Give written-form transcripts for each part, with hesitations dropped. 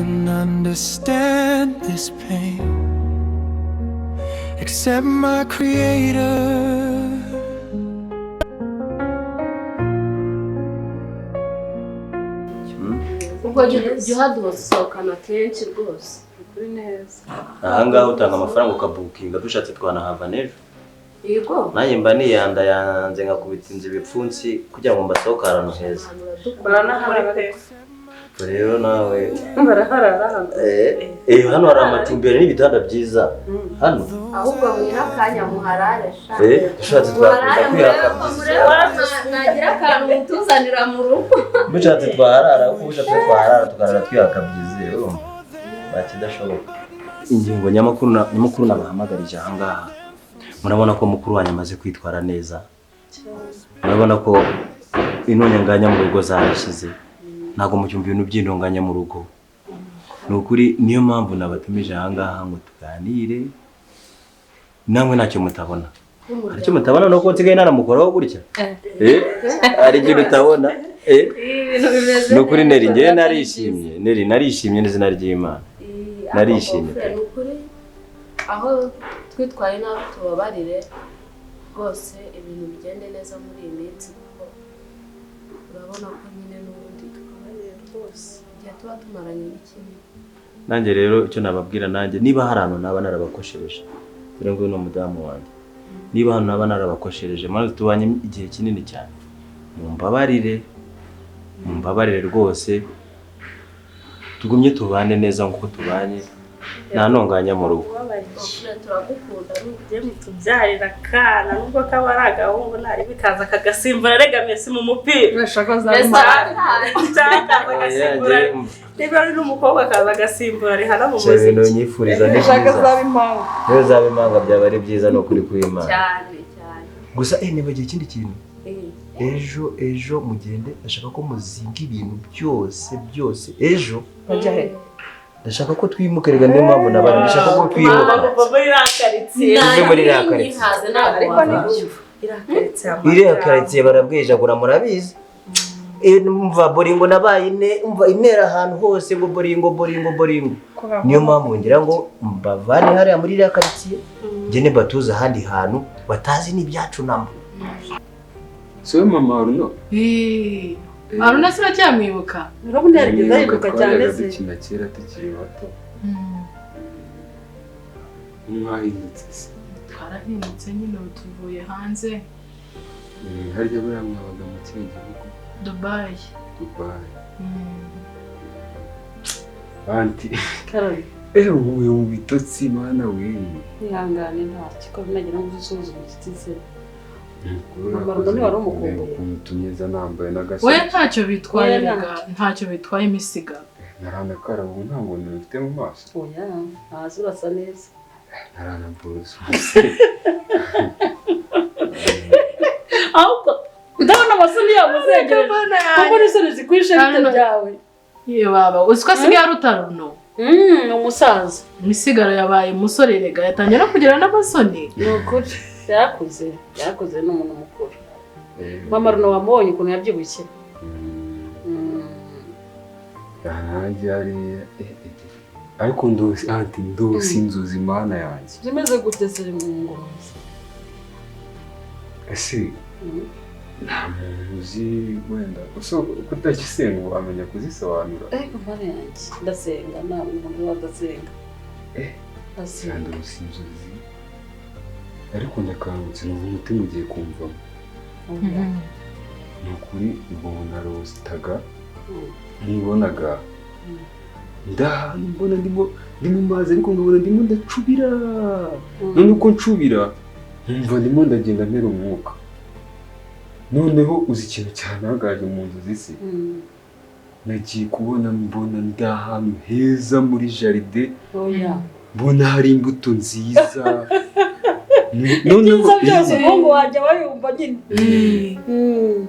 can understand this pain except my Creator. Ubwo jya uhadusohokana kenshi rwose. Kuri neza. Ahangaha utanga amafaranga ukabukinga, dushatse twanahava n'ejo. Yego. Nanjye mba niyanda yanze nkakubita inzu ibipfunsi kugira ngo mbasohoke ahantu heza. Baranaharara pe. Ubwo rero nawe Baraharara hano. Hano hari amacumbi, hari n'ibitanda byiza hano. Ahubwo mwiha akanya muharare sha. Dushatse twakunda Muharare kwihaka murebe ko byiza. murebe ko nagira akantu mutuzanira mu rugo. Dushatse twaharara, kuko ushatse twaharara tukarara twihaka byizewe, urumva nta kidashoboka. Ingingo nyamukuru nabahamagarije ahangaha, murabona ko mukuru wanyu amaze kwitwara neza, murabona ko intonganya mu rugo zarashize, ntabwo mucyumva ibintu by'intonganya mu rugo. Ni ukuri niyo mpamvu nabatumije ahangaha ngo tuganire namwe, ntacyo mutabona. Hari icyo mutabona nuko nsigaye nanamukoraho gutya. Hari ikintu utabona. Ibintu bimeze Ni ukuri Neri, neza, njyewe byatari narishimye Neri, narishimye n'izina ry'Imana. byiza. Narishimye pe. Ni ukuri aho twitwaye nabi tubabarire rwose, ibintu bigende neza muri iyi minsi, kuko urabona ko nyine n'ubundi tubabarire rwose igihe tuba tumaranye n'ikindi. Nanjye rero icyo nababwira, nanjye niba hari ahantu naba narabakoshereje, dore ngo ni umudamu wanjye, niba hano naba narabakoshereje, maze tubanye igihe kinini cyane, mumbabarire, mumbabarire rwose, tugumye tubane neza nk'uko tubanye, nta ntonganya mu rugo. Bofure, turagukunda. Ugiye mutubyarira akana, nubwo kaba ari agahungu, ntari bikaza kagasimbura rega Messi mu mupira. Mbese Cyangwa akaza agasimbura, niba ari n'umukobwa akaza agasimbura Rihanna mu Ibyo bintu muziki. nyifuriza ni byiza, niyo zaba impanga byaba ari byiza, ni ukuri kw'Imana. Cyane cyane. Gusa nibagiwe ikindi kintu. Ejo mugende, ndashaka ko muzinga ibintu byose byose ejo. Bajya he? Ndashaka ko twimuka rega, niyo mpamvu nabari ndashaka ko twimuka. Kuva muri iriya karitsiye. Tuve muri iriya karitsiye. Nyihaze ntabwo Ariko wava. nibyo. Iriya karitsiye. Iriya karitsiye barabwijagura, murabizi. Umva boringo nabaye ine, umva intera ahantu hose ngo boringo boringo boringo. Niyo mpamvu ngira ngo mbavane hariya muri iriya karitsiye, ngende mbatuze ahandi hantu batazi n'ibyacu namba. Si wowe mama Aruno? Aruna se uracyamwibuka? Urabona yarigeze Nibuka ahinduka cyane twajyaga se. dukina kera tukiri bato. Mwahindutse se? Twarahindutse nyine, ubu tuvuye hanze. Harya buriya mwabaga mu kihe gihugu? Dubayi. Dubai. Anti Karoli. Ubu mu bitotsi, mana we. Ihangane ntacyo ko binagira ngo usuhuze umushyitsi se. Nukuri Mama urakoze Aruna wari kureba umukumbuye. ukuntu utumye nambaye n'agasore. We ntacyo bitwaye. Oya, Rega ntacyo. ntacyo bitwaye imisiga. Ntaranakaraba ubu, nta ngo mfite mu maso. Oya, ntazi urasa neza. Ntaranaborosa. Ahubwo ndabona amasoni yawe uzegereje kuko n'isoni zikwishe bite Aruna. byawe. Ye baba, uzi ko asigaye aruta Runo? Umusaza. Imisigaro yabaye umusore rega, yatangiye no kugira n'amasoni. Ni ukuri yarakuze, yarakuze, ni umuntu mukuru. Mama Runo wamubonye ukuntu yabyibushye? Nanjye hariya ariko ndosi anti, ndosi inzozi, mana yanjye. Zimeze gute ziri mu ngoma? Ese nta muntu uzi wenda kutagisenga ubu wamenya kuzisobanura? Ariko mana yanjye, ndasenga, nta muntu uba adasenga. Ndasenga. Ndose inzozi ariko ndakangutse numva umutima ugiye kumvamo. Ni ukuri ubwo narotaga, nibonaga ndahantu mbona ndimo ndi mu mazi, ariko nkabona ndimo ndacubira. None uko ncubira nkumva ndimo ndagenda mpera umwuka. Noneho uzi ikintu cyantangaje mu nzozi se? Nagiye kubona mbona ndi ahantu heza muri jardin, Oya. mbona hari imbuto nziza. Noneho Ibyiza byose umuhungu wanjye aba yumva nyine.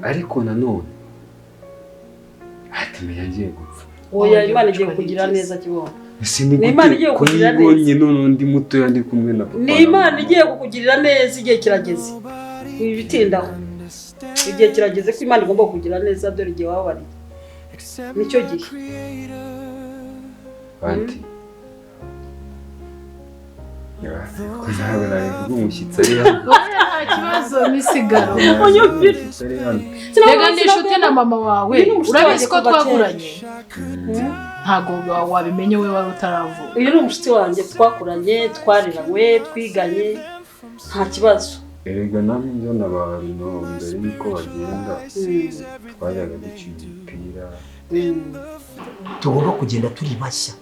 Ariko nanone ati menya ngiye gupfa. Oya, Imana igiye kukugira neza, Kibondo. Ese ni Ni Imana gute igiye ko kukugirira nibonye none ndi mutoya ndi kumwe na papa Ni na Imana mama? igiye kukugirira neza, igihe kirageze. Wibitindaho, igihe kirageze ko Imana igomba kukugira neza. Dore igihe wababariye, nicyo gihe. Aunty. Ntabwo nabivuga umushyitsi ari hano. Nta kibazo misigaro. Unyumvire. Umushyitsi ari hano. Rega ni inshuti na mama wawe, urabizi ko twakuranye. Ntabwo wabimenye we wari utaravuka. Uyu ni umushuti wanjye twakuranye, twariranywe, twiganye, nta kibazo. Erega namwe njyana abantu mbere y'uko bagenda twajyaga dukina imipira. Tugomba kugenda turi bashya.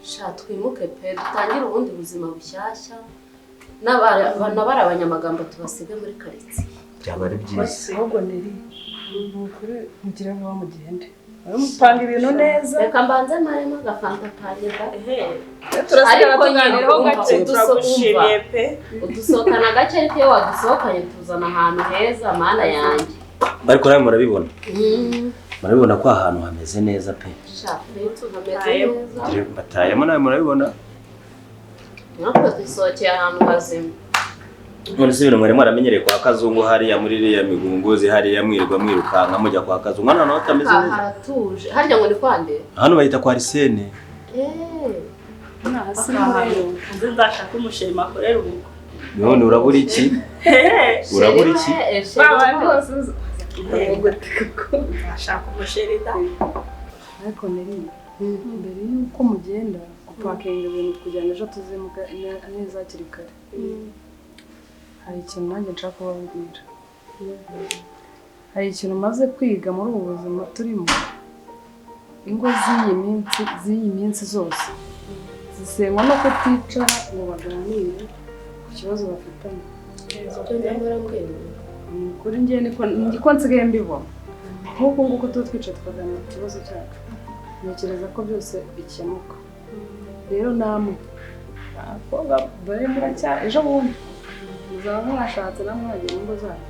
Sha twimuke pe, dutangire ubundi buzima bushyashya. N'abari abanyamagambo tubasige muri karitsiye. Byaba ari byiza. Ahubwo neri ni ukuri mugire vuba mugende. Mupanga ibintu neza. Reka mbanze maremo agafanta kanjye da. Turasigara Ariko nyine tuganiraho umva, gake. Turagushimiye pe. Udusohokana gake ariko iyo wadusohokanye tuzana ahantu heza mana yanjye. Ariko nawe murabibona. Murabibona ko ahantu hameze neza pe. Sha pe hameze neza. Batayemo nawe murabibona. Natwe dusohokeye ahantu hazima. None se ibintu mwari mwaramenyereye kwa Kazungu hariya muri iriya migunguzi hariya mwirirwa mwirukanka mujya kwa Kazungu hano hantu hatameze neza. Haratuje. Harya ngo ni kwande? Hano bayita kwa Arsene. Nzi nzashaka umusheri akorera ubukwe. None urabura iki? Urabura iki? Nzashaka umusheri da. Ariko neri mbere y'uko mugenda gupakinga ibintu kugira ngo ejo tuzimuka neza hakiri kare. Hari ikintu nanjye nshaka kubabwira. Hari ikintu maze kwiga muri ubu buzima turimo. Ingo z'iyi minsi zose zisenywa no kuticara ngo baganire ku kibazo bafitanye. Kuri njye niko nsigaye mbibona. Nk'uku nguku tuba twicaye tukaganira ku kibazo cyacu, ntekereza ko byose bikemuka. Rero namwe abakobwa bari muracya ejo bundi muzaba mwashatse namwe mwagiye mu ngo zanyu,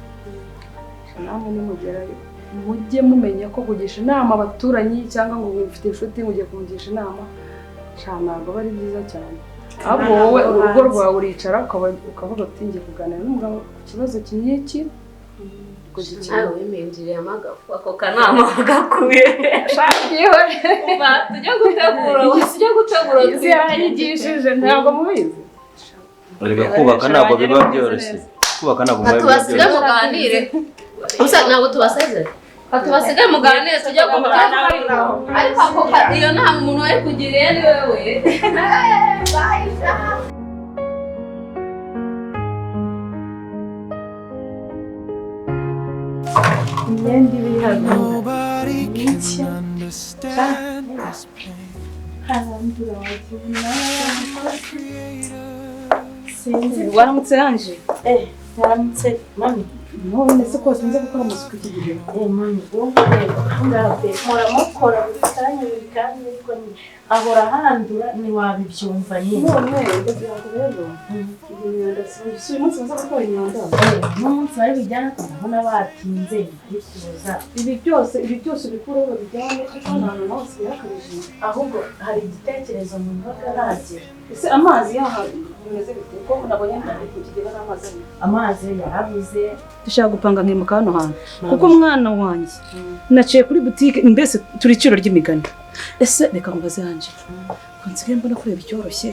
namwe nimugerayo mujye mumenya ko kugisha inama abaturanyi cyangwa ngo ufite inshuti mugiye kumugisha inama ntabwo aba ari byiza cyane. Ahubwo wowe urugo rwawe uricara ukavuga uti ngiye kuganira n'umugabo ku kibazo iki n'iki. Nawe wiminjiriyemo agafu ako kanama gakuye. Tujye gutegura, tujye gutegura. Isi yaranyigishije ntabwo mubizi. Erega kubaka ntabwo biba byoroshye. Kubaka ntabwo biba byoroshye. Tubasige muganire. Gusa ntabwo tubaseze. Tubasige muganire tujye gutegura. Ariko ako iyo nta muntu wari kugiriye ni wewe. Imyenda iba ihagaze. Nobody can understand this pain. Harandura wagira Sinzi waramutse yanje. Waramutse mami. None se ko sinzi gukora amasuku iki gihe? Mami, wowe ngabe muramukora buri kanya buri kanya ariko ahora handura ntiwabibyumva nyine. None ndagira ngo rero imyanda si uyu munsi baza gukora imyanda. N'umunsi bari bijyana ndabona batinze bari kuza. Ibi byose ubikureho babijyane ariko hano hantu naho hasigaye hakabije. Ahubwo hari igitekerezo mu mbaga ntagira. Ese amazi yaha bimeze bite? Ko nabonye ku kigega n'amazi arimo. Amazi yarabuze. Dushaka gupanga nkimuka hano hantu kuko umwana wanjye naciye kuri butike mbese turi iciro ry'imigani. Ese reka mbaze yanje ko nsigaye mbona kureba icyoroshye,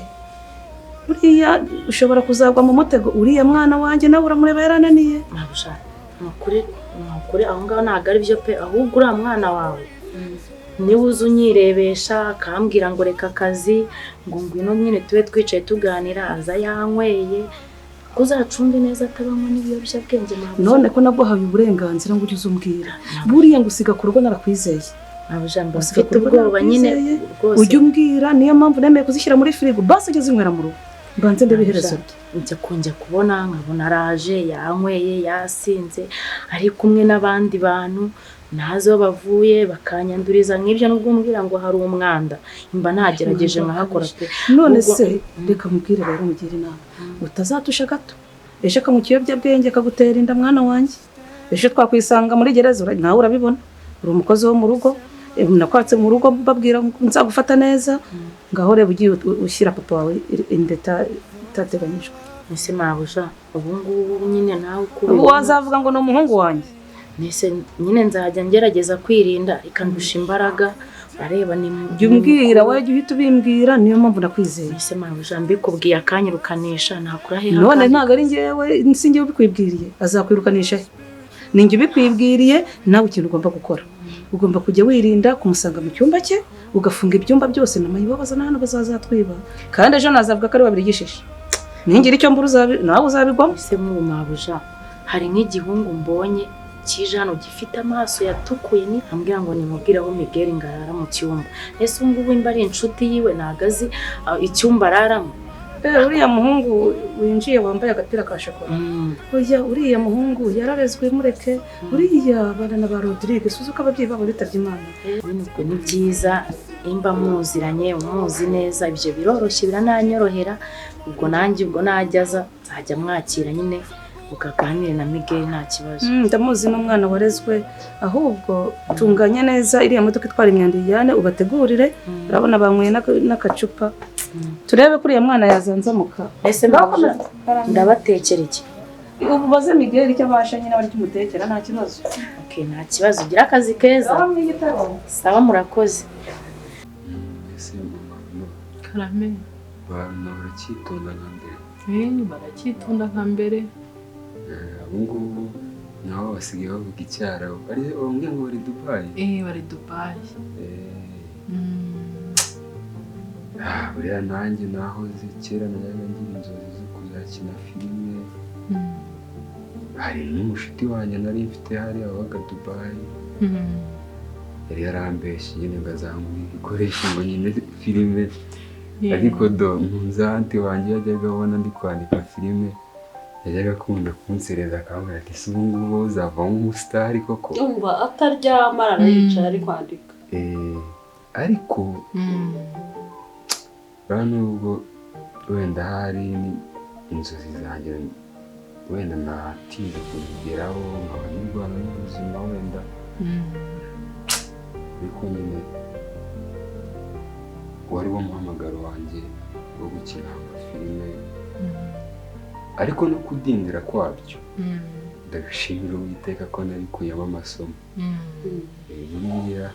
buriya ushobora kuzagwa mu mutego uriya mwana wanjye nawe uramureba yarananiye. Ni ukuri aho ngaho ntabwo ari byo pe, ahubwo uriya mwana wawe niwe uza unyirebesha akambwira ngo reka akazi ngo ngwino nyine tube twicaye tuganira, aza yanyweye uzacunge neza atabanywa n'ibiyobyabwenge. None ko naguhaye uburenganzira ngo ujye uzumbwira, buriya ngo usiga ku rugo narakwizeye. Mfite ubwoba nyine rwose. Ujye umbwira, niyo mpamvu nemeye kuzishyira muri firigo basi ujye zinywera mu rugo mbanze ndebe iherezo rye. Njya kubona nkabona araje yanyweye yasinze ari kumwe n'abandi bantu ntazi aho bavuye bakanyanduriza nk'ibyo, nubwo umbwira ngo hari umwanda mba nagerageje nkahakora pe. None se reka mubwire rero mugire inama utazatusha gato ejo akanywa ikiyobyabwenge akagutera inda mwana wanjye, ejo twakwisanga muri gereza nawe urabibona uri umukozi wo mu rugo, nakwatse mu rugo mbabwira nzagufata neza, ngaho reba ugiye ushyira papa wawe inda itateganyijwe. Ese mabuja ubu ngubu nyine nawe uko ubu wazavuga ngo ni umuhungu wanjye. Nese nyine nzajya ngerageza kwirinda ikandusha imbaraga Areba ni Jya umbwira, wowe jya uhita ubimbwira, niyo mpamvu nakwizeye. Ese mabuja, mbikubwiye akanyirukanisha nakura hehe? None Akandi ntabwo ari njyewe, si njyewe ubikwibwiriye, azakwirukanisha he? Ni njye ubikwibwiriye. Nawe ikintu ugomba gukora, ugomba kujya wirinda kumusanga mu cyumba cye, ugafunga ibyumba byose. Na mayibobo na hano bazazatwiba, kandi ejo nazavuga ko ari wabirigishije. Ningira icyo mbura nawe uzabigwamo. Ese nk'ubu mabuja, hari nk'igihungu mbonye kije hano gifite amaso yatukuye, ni ambwira ngo nimubwire aho Miguel ngo arara mu cyumba. Ese ubu ngubu imba ari inshuti yiwe, ntago azi icyumba araramo? Uriya muhungu winjiye wambaye agapira ka shokora? Oya, uriya muhungu yararezwe, mureke. Uriya bana na ba Rodrigue, suzi ko ababyeyi babo bitabye Imana. Nyine ubwo ni byiza imba muziranye, umuzi neza, ibyo biroroshye, birananyorohera. Ubwo nanjye ubwo najya aza nzajya mwakira nyine, ukaganire na Miguel nta kibazo. Ndamuzi, n'umwana warezwe. Ahubwo tunganya neza iriya modoka itwara imyanda, ijyane ubategurire. Urabona banyweye n'akacupa, turebe ko uriya mwana yazanzamuka. Ese mabuja, ndabatekera iki? Ubu baze Miguel icyo abasha nyine, bari kumutekera, nta kibazo. Okay, nta kibazo, ugira akazi keza. Sawa, mwigitabo. Sawa, murakoze. Ese mama, no Karame. Bantu baracyitonda nka mbere? Baracyitonda nka mbere. Ubu ngubu nabo basigaye bavuga icyarabu, ari bamwe ngo bari Dubayi. Bari Dubayi. Buriya nanjye nahoze kera najyaga ngira inzozi zo kuzakina filime. Hari n'umushuti wanjye nari mfite hariya wabaga Dubayi, yari yarambeshye nyine ngo azamura ibikoresho ngo nyine filime, ariko do nkunzanti wanjye yajyaga abona ndi kwandika filime, yajyaga akunda kunsereza akambwira ati: "Ese ubu ngubu uzavamo umusitari koko?" Umva, ataryama, arayicara ari kwandika. Ariko buriya nubwo wenda hari inzozi zanjye wenda natinze kuzigeraho, nkaba nirwana n'ubuzima wenda, ariko nyine wari wo muhamagaro wanjye wo gukina amafilime, ariko no kudindira kwabyo ndabishimira Uwiteka ko nabikuyemo amasomo. Buriya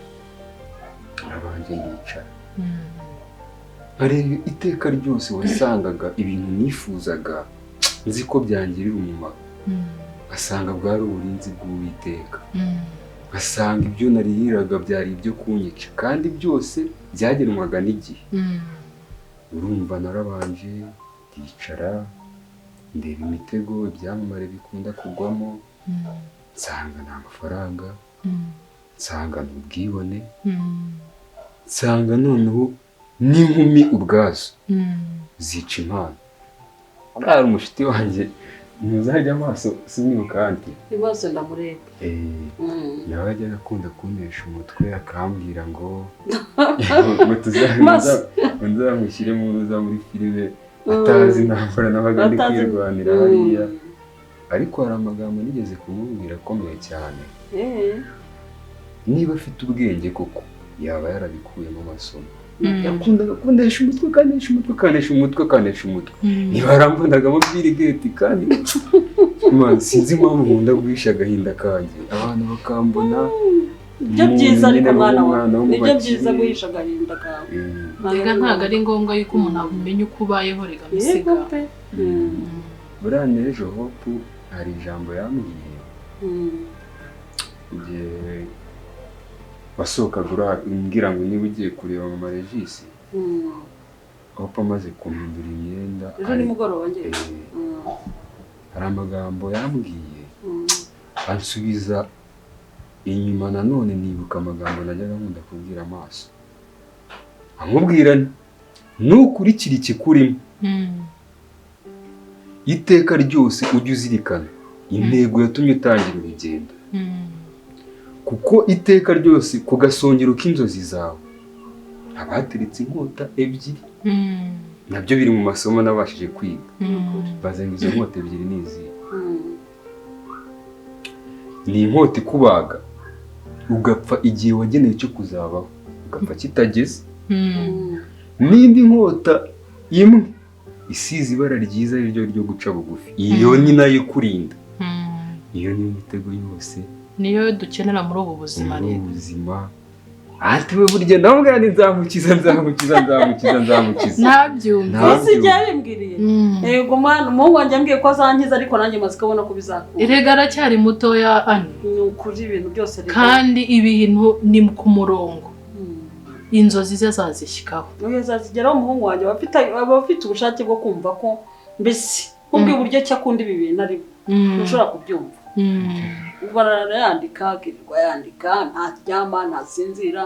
nabanje ndicara nkareba iteka ryose wasangaga ibintu nifuzaga nzi ko byangirira umumaro, ngasanga bwari uburinzi bw'Uwiteka, ngasanga ibyo narihiraga byari ibyo kunyica, kandi byose byagenwaga n'igihe. Urumva, narabanje ndicara ndeba imitego ibyamamare bikunda kugwamo, nsanga ni amafaranga, nsanga ni ubwibone, nsanga noneho n'inkumi ubwazo zica impano. Hari umushuti wanjye ntuzajya amaso simwibuka anti Ibibazo ndamureba. Nawe yajyaga akunda kuntesha umutwe, akambwira ngo ngo nzamushyire mu ruza muri filime, atazi intambara nabaga ndi kwirwanira hariya. Ariko hari amagambo nigeze kumubwira akomeye cyane. Niba afite ubwenge koko yaba yarabikuyemo amasomo. Yakundaga kuntesha umutwe, akantesha umutwe, akantesha umutwe, akantesha umutwe. Niba yarambonagamo Bill Gates, kandi Man, sinzi impamvu nkunda guhisha agahinda kanjye, abantu bakambona Nibyo byiza ariko nyine mwana nk'umwana wawe, wo mu nibyo byiza bakire. guhisha agahinda kawe. Rega ntabwo ari ngombwa yuko umuntu amenya uko ubayeho, rega misiga. Yego pe. Buriya n'ejo Hope hari ijambo yambwiye igihe wasohokaga umbwira ngo niba ugiye kureba mama Regis. Hope amaze kumpindura imyenda, Ejo nimugoroba ngiye. Hari amagambo yambwiye ansubiza inyuma. Nanone nibuka amagambo najyaga nkunda kubwira amaso, amubwira nti: "Nukurikira ikikurimo iteka ryose, ujye uzirikana intego yatumye utangira urugendo, kuko iteka ryose ku gasongero k'inzozi zawe haba hateretse inkota ebyiri." Nabyo biri mu masomo nabashije kwiga. Bazanye izo nkota ebyiri ni izihe? Ni inkota ikubaga ugapfa igihe wagenewe cyo kuzabaho, ugapfa kitageze, n'indi nkota imwe isize ibara ryiza ryo ryo guca bugufi, iyo ni nayo ikurinda. Iyo niyo mitego yose Niyo dukenera muri ubu buzima muri rero. ubu buzima. Ati we burya ndamubwira nti nzamukiza nzamukiza nzamukiza nzamukiza. Ntabyumva. Ese igihe yabimbwiriye. Yego mwana, umuhungu wanjye ambwiye ko azankiza ariko nanjye maze kubona ko bizakunda. Erega aracyari mutoya Ani. Ni ukuri ibintu byose rero. Kandi ibintu ni ku murongo. Inzozi ze azazishyikaho. Oya azazigeraho umuhungu wanjye aba afite ubushake bwo kumva ko mbese nkubwiye uburyo ki akunda ibi bintu arimo. Ntushobora kubyumva. Ubwo arayandika, akirirwa yandika, ntaryama, ntasinzira.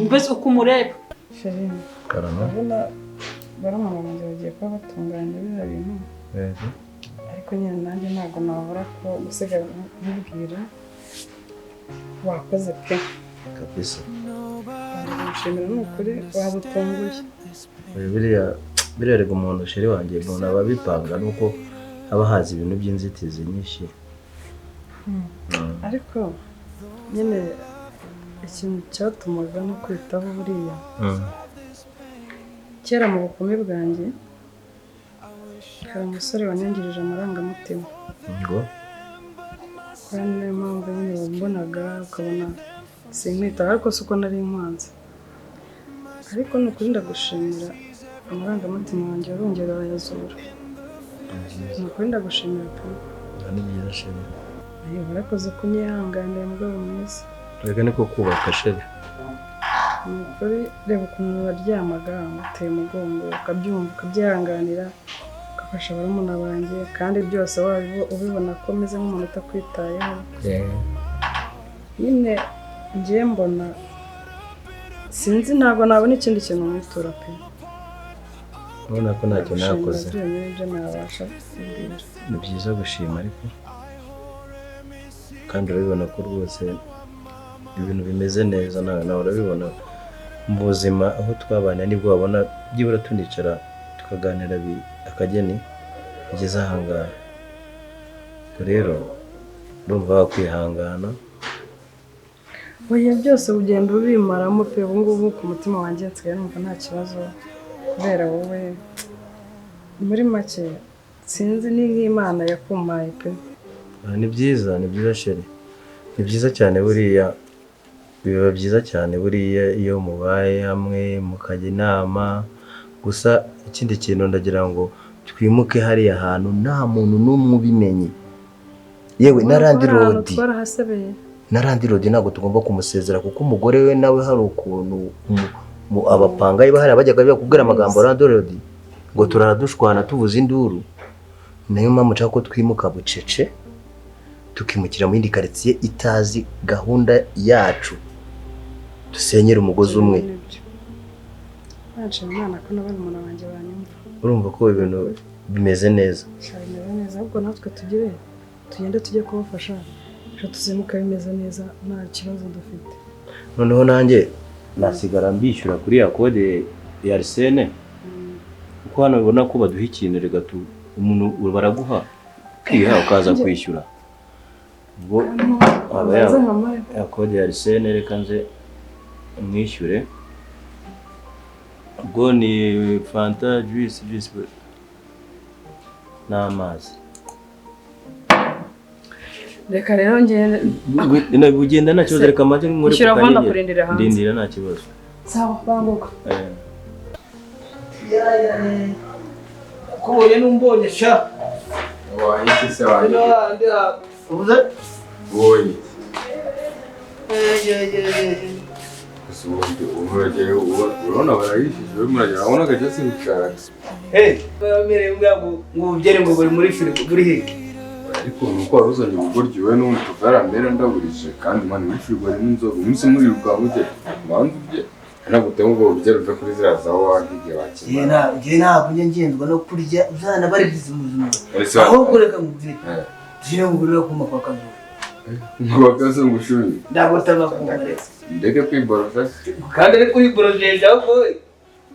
Mbese uko umureba. Sherine, urabona barumuna banjye bagiye kuba batunganya biriya bintu. Ariko nyine nanjye ntabwo nabura ko gusiga nkubwira wakoze pe. Kabisa. Nshimira ni ukuri waba utunguye. Biriya rega umuntu sheri wanjye umuntu aba abipanga nuko haba haza ibintu by'inzitizi nyinshi. Ariko nyine ikintu cyatumaga no kwitaho buriya kera mu bukumi bwanjye hari umusore wanyangirije amarangamutima. Ngo? Kandi niyo mpamvu nyine wambonaga ukabona sinkwitaho ariko si uko nari nkwanze. Ariko ni ukuri ndagushimira amarangamutima wanjye warongera urayazura. Ni ukuri ndagushimira pe. Ni byiza sheri. Warakoze kunyihanganira mugabo mwiza. Reka niko kubaka sheri. Ni ukuri reba ukuntu waryamaga uteye umugongo ukabyumva ukabyihanganira ugafasha barumuna banjye kandi byose ubibona ko umeze nk'umuntu utakwitayeho. Nyine ngiye mbona sinzi ntabwo nabona ikindi kintu mwitura pe. Urabona ko ntacyo nakoze. Nabasha Ni byiza gushima ariko kandi urabibona ko rwose ibintu bimeze neza nawe urabibona mu buzima aho twabana nibwo wabona byibura tunicara tukaganira akageni bigeze aha ngaha. Rero urumva wakwihangana. Oya byose ugenda ubimaramo pe. Ubu ngubu ku mutima wanjye nsigaye numva nta kibazo kubera wowe. Muri make sinzi ni nk'Imana yakumpaye pe. Ni byiza, ni byiza sheri. Ni byiza cyane buriya, biba byiza cyane buriya iyo mubaye hamwe mukajya inama. Gusa ikindi kintu ndagira ngo twimuke hariya hantu nta muntu n'umwe ubimenye. Yewe na Randi twarahasebeye. Na Randi Rodi ntabwo tugomba kumusezera kuko umugore we nawe hari ukuntu abapangayi bahari bajyaga bakubwira amagambo Randi Rodi ngo turaradushwana tuvuze induru. Nayo mpamvu nshaka ko twimuka bucece tukimukira mu yindi quartier itazi gahunda yacu, dusenyera umugozi umwe. Nshima Imana ko n'abarumuna banjye banyumva. Urumva ko ibintu bimeze neza. Bimeze neza ahubwo natwe tugire tugende tujye kubafasha ejo tuzimuka bimeze neza nta kibazo dufite. Noneho nanjye nasigara mbishyura kuri ya kode ya Arsene kuko hano ubona ko baduha ikintu rega umuntu baraguha kwiha ukaza kwishyura. Ubwo aba ya kode ya Arsene reka nze mwishyure. Ubwo ni Fanta juice n'amazi. Reka rero ngende ugenda nta kibazo, reka maze nkore ku kanyenyeri ndindira nta kibazo. Sawa banguka. Kubonye n'umbonye sha. Wayi se wayi. Ubuze? Woyi. Eh. Gusa ubundi umuragere urabona barayishije muragera urabona akajya sinshaka. Bamereye ngo ubyere ngo buri muri firigo buri he? Ariko nuko wari uzanye ubugoryi we n'ubundi tuvaramera ndaburije kandi mani muri firigo harimo inzoga umunsi muri rwa manzi ubye ntabwo utema ubwo ubyere uve kuri ziriya za wanjye igihe bakimara. Njye ntabwo njya ngendwa no kurya uzana bari bizi mu buzima. Ahubwo reka nkubwire tujye ngurira kuma kwa Kazungu. Ngo Kazungu shuri. Ntabwo utabakumva. Ndeke kwiborosa. Kandi ari kwiborojesha ahubwo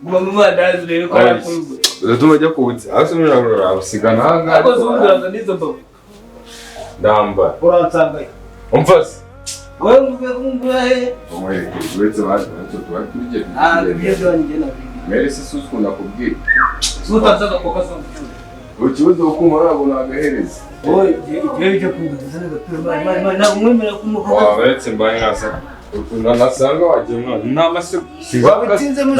guma mu mandazi rero ko arakurwa. Uzatuma ajya kubutsa hasi n'urabura usigana aha ngaha. Ariko zungu uraza n'izo mbago. Ndamba. Uransangaye. Umfase. Wowe nguye kumvura he? Umwereke uretse baje tuba turye. Ah, ibyo njye nabyo. Mere si susu nakubwiye. Utazaga kwa Kazungu. Ukibazo uko ntabwo nagahereza. Wowe igihe cyo kumva n'agapira mari mari ntabwo mwemera kumuha. Wa baretse mbaye nkasa. Unanasanga wagiye mwana nta mase Wabitinze mu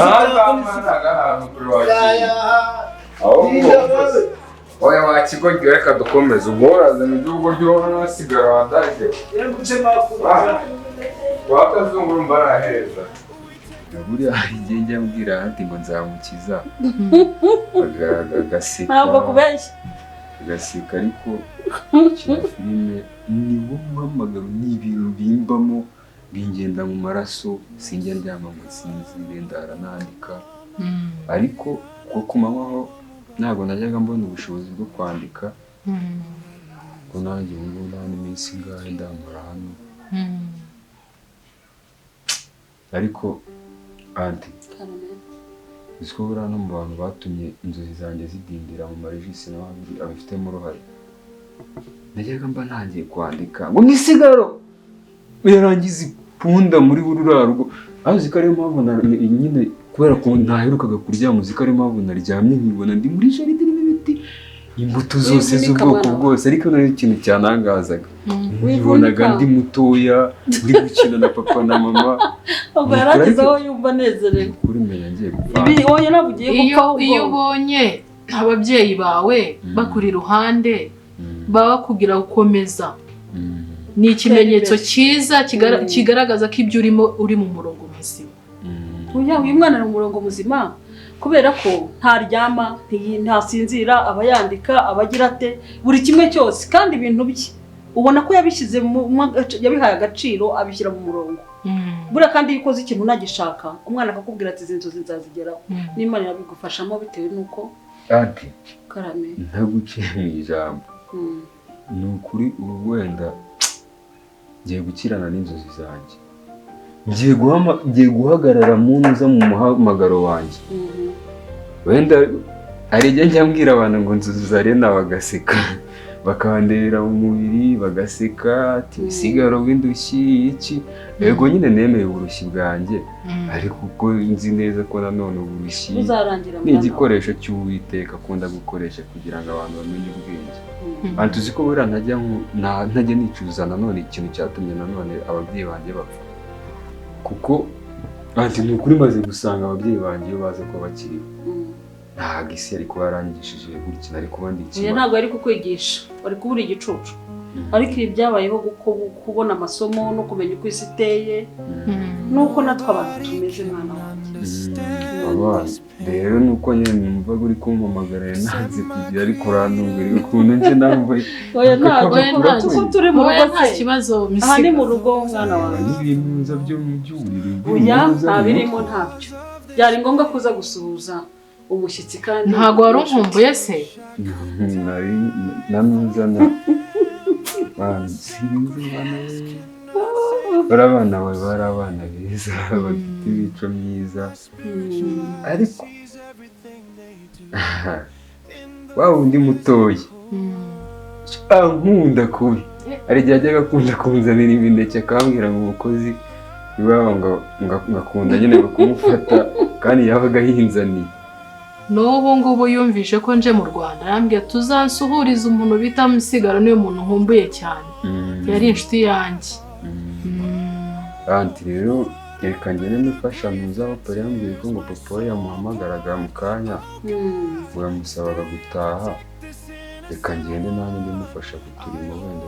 oya wakigoryi reka dukomeze ubwo urazana iby'ubugoryi wowe nasigara wadaje wakazungura umva araheza buriya igihe njya mbwira ati ngo nzamukiza agaseka ntabwo kubeshya agaseka ariko gukina filime ni wo muhamagaro ni ibintu bimbamo bingenda mu maraso sinjya ndyama ngo nsinzire ndara nandika ariko kuko ku manywa ho ntabwo najyaga mbona ubushobozi bwo kwandika ko nanjye ubu ngubu nta n'iminsi ingahe ndamara hano ariko anti uzi ko buriya no mu bantu batumye inzozi zanjye zidindira mu marejisi nawe abifitemo uruhare najyaga mba ntangiye kwandika ngo misigaro yarangiza ipunda muri ruriya rugo aho uzi ko ariyo mpamvu nyine kubera ko ntaherukaga kuryama uzi ko ariyo mpamvu naryamye nkibona ndi muri jaride irimo ibiti imbuto zose z'ubwoko bwose ariko nari ikintu cyanangazaga nkibonaga ndi mutoya ndi gukina na papa na mama ubwo yarageze aho yumva anezerewe kuri menya ngiye gupfa ibi oya ntabwo ugiye gupfa ahubwo iyo ubonye ababyeyi bawe bakuri iruhande baba bakubwira gukomeza ni ikimenyetso cyiza kigaragaza ko ibyo urimo uri mu murongo muzima. Uyu mwana ni umurongo muzima kubera ko ntaryama ntasinzira aba yandika aba agira ate buri kimwe cyose kandi ibintu bye ubona ko yabishyize yabihaye agaciro abishyira mu murongo. Buriya kandi iyo ukoze ikintu unagishaka umwana akakubwira ati izi nzozi nzazigeraho n'Imana irabigufashamo bitewe n'uko anti karame ntaguciye mu ijambo ni ukuri ubu wenda ngiye gukirana n'inzozi zanjye ngiye guhagarara mu nza mu muhamagaro wanjye wenda hari igihe njya mbwira abantu ngo inzozi za Rena bagaseka bakandebera mu mubiri bagaseka ati misigaro w'indushyi iki yego nyine nemeye uburushyi bwanjye ariko uko nzi neza ko nanone uburushyi ni igikoresho cy'Uwiteka akunda gukoresha kugira ngo abantu bamenye ubwenge. Anti uzi ko buriya ntajya nicuza nanone ikintu cyatumye nanone ababyeyi banjye bapfa kuko anti ni ukuri maze gusanga ababyeyi banjye iyo baza kuba bakiriho ntabwo isi yari kuba yarangishije gutya nari kuba ndi ikimara. Ntabwo yari kukwigisha wari kubura igicucu ariko ibi byabayeho kubona amasomo no kumenya uko isi iteye nuko natwe abantu tumeze mwana wanjye. Rero nuko nyine numva uri kumpamagara nanze kugira ariko urantungura ukuntu nje nambaye. Oya ntabwo kuko turi mu rugo nta kibazo aha ni mu rugo mwana wanjye. N'ibintu nza byo mu by'uburiri. Oya nta birimo ntabyo byari ngombwa kuza gusuhuza umushyitsi kandi ntabwo wari unkumbuye se? Nari nanuzana sinzi bari abana bawe bari abana beza bafite imico myiza ariko wa wundi mutoya ankunda kubi hari igihe ajyaga akunda kunzanira imineke akambwira ngo umukozi iwabo ngo ngakunda nyine kumufata kandi yabaga yinzaniye. N'ubu ngubu yumvishe ko nje mu Rwanda arambwira tuzansuhuriza umuntu bita Misigaro niwe muntu nkumbuye cyane yari inshuti yanjye. Anti rero reka ngende mufasha muza papa yambwiye ko ngo papa we yamuhamagaraga mu kanya ngo yamusabaga gutaha reka ngende nanjye ndimufasha kuturimo wenda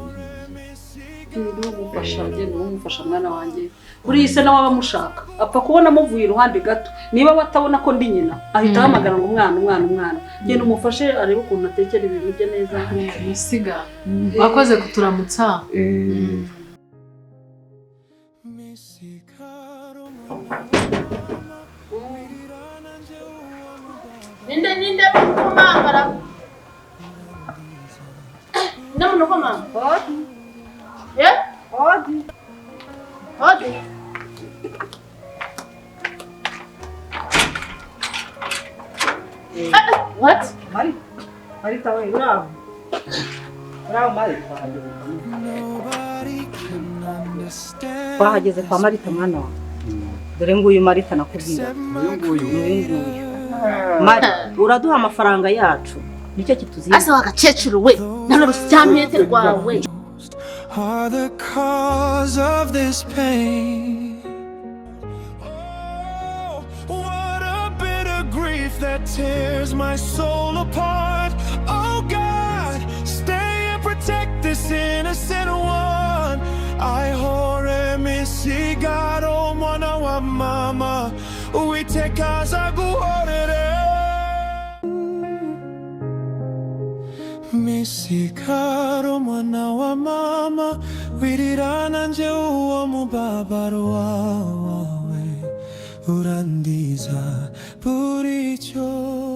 byibuze genda umufasha mwana wanjye buriya se nawe aba amushaka apfa kubona amuvuye iruhande gato niba batabona ko ndi nyina ahita ahamagara ngo umwana umwana umwana genda umufashe arebe ukuntu atekera ibintu bye neza. Misiga wakoze kuturamutsa. Ninde ninde kumangara Ninde kumangara Yeah? Odi. Odi. What? Mari. Marita we bravo. Bravo Marita. Twahageze kwa Marita mwana wawe. Dore nguyu Marita nakubwira. Uyu nguyu. Mari, uraduha amafaranga yacu. Nicyo kituziye. Asa wakacecuru we. Nano rusyamyete rwawe. are the cause of this pain. Oh, what a bitter grief that tears my soul apart. Oh God, stay and protect this innocent one. Ihorere Misigaro mwana wa mama, Uwiteka azaguhorere. Misigaro mwana wa mama, wirira nanje uwo mubabaro wawe urandiza buri cyo.